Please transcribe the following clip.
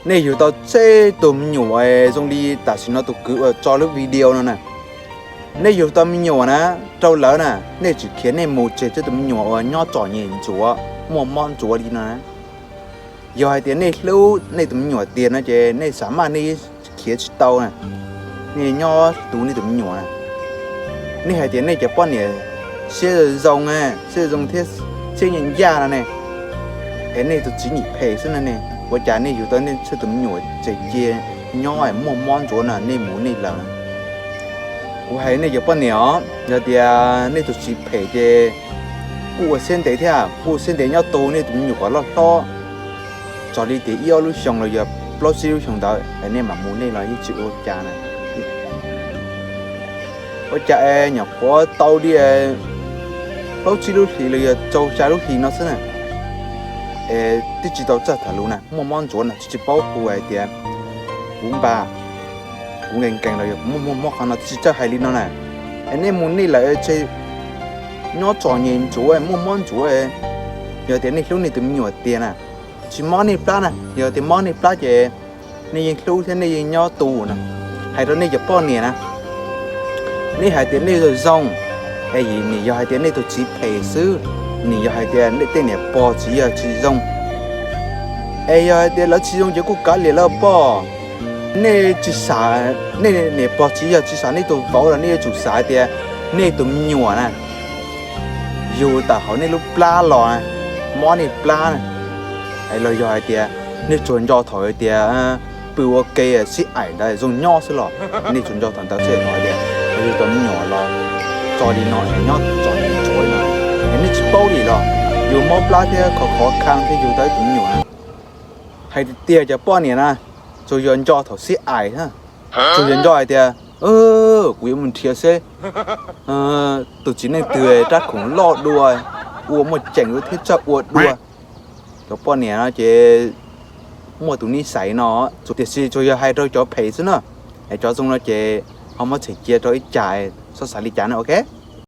Nej yug tau tseb tus me nyuam zoo li tam sim no tus kwv uas tso lub video no na. Nej yug tau me nyuam na, rau lawv na, nej tsis khiav nej mus tseg tseb tus me nyuam uas nyob txom nyem ntsuav muaj mob ntsuav li no na. Yog hais tias nej hlub nej tus me nyuam tiag no ces nej xam maj nej khiav tsis tau na, nej nyob tu nej tus me nyuam na. Nej hais tias nej cov poj niam siab zoo, siab zoo thiab siab ncaj ncaj no ne, es nej tus txiv nim phem xwb no ne, ua cas nej yug tau nej tseb tus me nyuam tseg cia nyob muaj mob ntsuav no nej mus nej lawm? Kuv hais nej cov poj niam os, yog tias nej tus txiv phem ces kuj ua siab ntev thiab, kuj ua siab ntev nyob tu nej tus me nyuam kom loj hlob, txog li tias ib ob lub xyoo los yog plaub tsib lub xyoo ntawd es nej mam mus nej los yeej tsis ua cas na. Ua cas es nyuam qhuav tau li plaub tsib lub hlis los yog rau xya lub hlis no xwb na, es twb tsis tau txawj tham lus na, muaj mob ntsuav no tsis paub hu hais tias kuv npa, kuv nkees nkees los yog kuv muaj muaj mob qhov no twb tsis txawj hais li no na. Es nej mus nej lawm tseg nyob txom nyem ntsuav muaj mob ntsuav, yog tias nej hlub nej tus me nyuam tiag na, tsis mob nej plab na, yog tias mob nej plab ces nej yeej hlub thiab nej yeej nyob tu na. Hais rau nej cov poj niam na, nej hais tias nej zoo zoo, es nim yog hais tias nej tus txiv phem xwb, nim yog hais tias nej tej niam pog txiv yawg tsis zoo, es yog hais tias lawv tsis zoo ces kuj kav liam lawv pog. Nej tsis xav, nej niam pog txiv yawg tsis xav nej tus vauv los nej yuav tsum xav hais tias nej tus me nyuam na, yug tawm hauv nej lub plab los, mob nej plab na, los yog hais tias nej tsuas nco thaum hais tias pw ua ke sib aim ntawd zoo nyob xwb los, nej tsuas nco thaum ntawd xwb los hais tias yug tau me nyuam los tso li no es nyob txom nyem ntsuav no, es nej tsis paub li los, yus mob plab thiab khov khov kha thiab yug tau ib tus me nyuam na. Hais tiag tiag cov poj niam na, tsuas yog nco thaum sib aim, tsuas yog nco hais tias kuv yuav mus nrhiav seb tus txiv neej twg rab khoom loj dua, ua muaj ceem dua thiab txawj ua dua. Cov poj niam no ces muaj tus nij xais no, tiam sis tsuas yog hais rau cov phem xwb na, es cov zoo no ces ho muab txhem cia rau ib cag, txhob xav li cas na, ok.